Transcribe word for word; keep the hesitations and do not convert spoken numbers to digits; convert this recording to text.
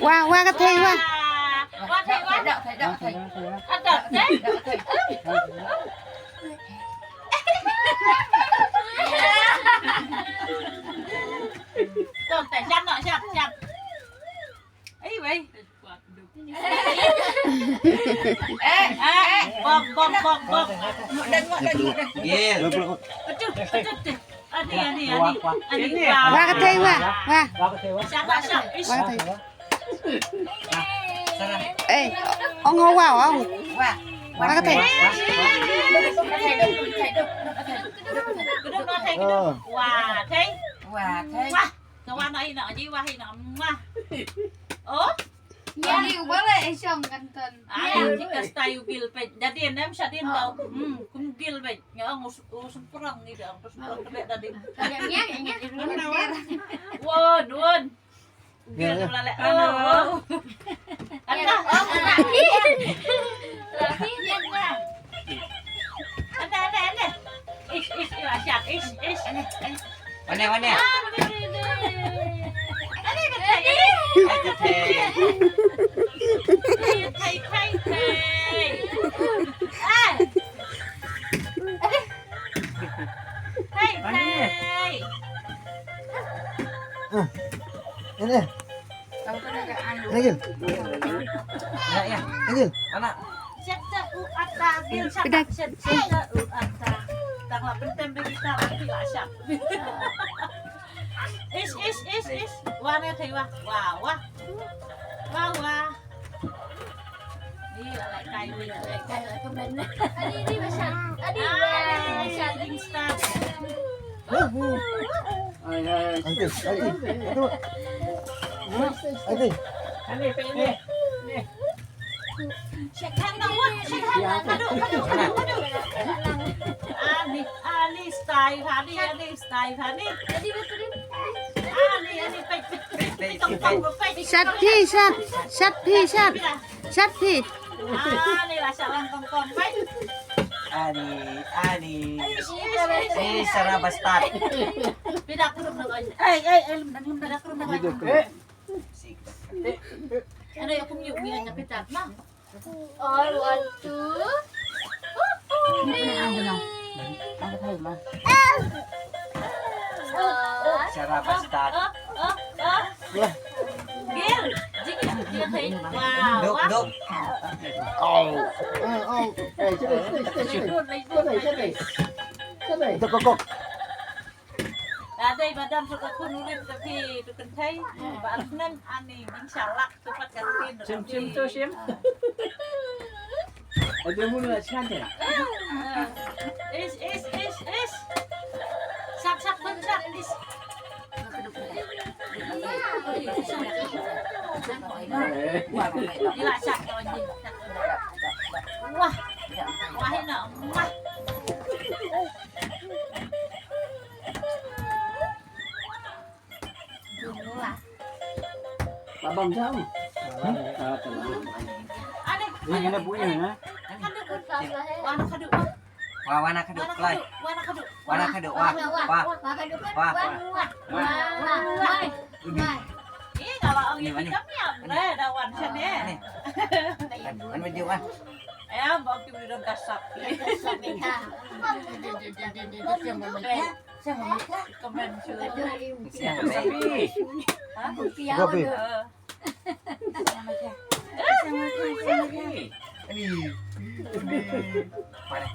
Wa, wa ka thei wa. Wa thei wa. Thei, thei, thei, thei. Ada thei. Tong thei jam no jam jam. Ai wei. Eh, eh, bom bom bom bom. Ngok dah ngok dah ngok dah. Gel. Betul betul. Ani ani ani. Ani. Wa ka thei wa. Wa. Syabas syabas. Wa ka thei. Eh, ong ho wa ong. Wa ka thei. Wa thei. Wa thei. Wa. Ka wa na ina ji wa ina. Oh. Ya ni wala e shong kan ton. Ai ji ka stai u gil pe. Jadi nem sadin tau. Hmm, kum gil pe. Nga ong us us perang ni dah. Terus perang kena tadi. Won won. Gil tu lale. Oh. Ada. Ada ada ada. Ish ish ish. Ish ish. Mana mana. Ini. Ini gil. Ya ya. Ini gil. Mana? Syat u ata bil syat syat u ata. Tang la pentem bagi ta bagi la syat. Is is is is. Wa ne thei wa. Wa wa. Wa wa. Ni la lai kai ni. Lai kai la kemen. Adi ni masya. Adi masya. Adi star. Auntie, auntie, aduh. Auntie. Ani, ani, style, ani, ani, style, ani. Ani, ani, pek, pek, pek, pek, pek, pek. Shat phi, shat, shat phi, shat. Shat phi. Ani, la shat lang kong kong, pek. Ani, ani. Ish, ish, ish. Si Sarah Bastard. Pidak, pidak, pidak. Eh, eh, eh, pidak, pidak. Ano, ya, kum yuk, yuk, ya, kita, nah. All want to. Sarah Bastard. Oh, oh, oh. Gil, jing, jing, jing. Wow. Duk, duk. Oh. Oh, oh. Eh, sini, sini, sini. Sini, sini. Sini. Duk, duk, duk. Ka dei ba dang shu ka khun urip ka phi tu kynthei ba ar snem ani ngin shalak tu pat ka tin. Shim shim tu shim. Aduh mun la shan ya. Is is is is. Sap sap khun sap is. Ila sap tu ni. Wah. Wah ina. Wah. Babang jam. Ini kena bunyi ya. Wana khadu. Wa wana khadu klai. Wana khadu. Wana khadu wa. Wa. Wa. Wa. Wa. Wa. Ih, kalau ang ini kan ya, dah wan sini. Wan video kan. Ya, bang kita udah kasap. Kasap ya. Komen sila. Siapa? Kopi. Ini. Ini. Mana?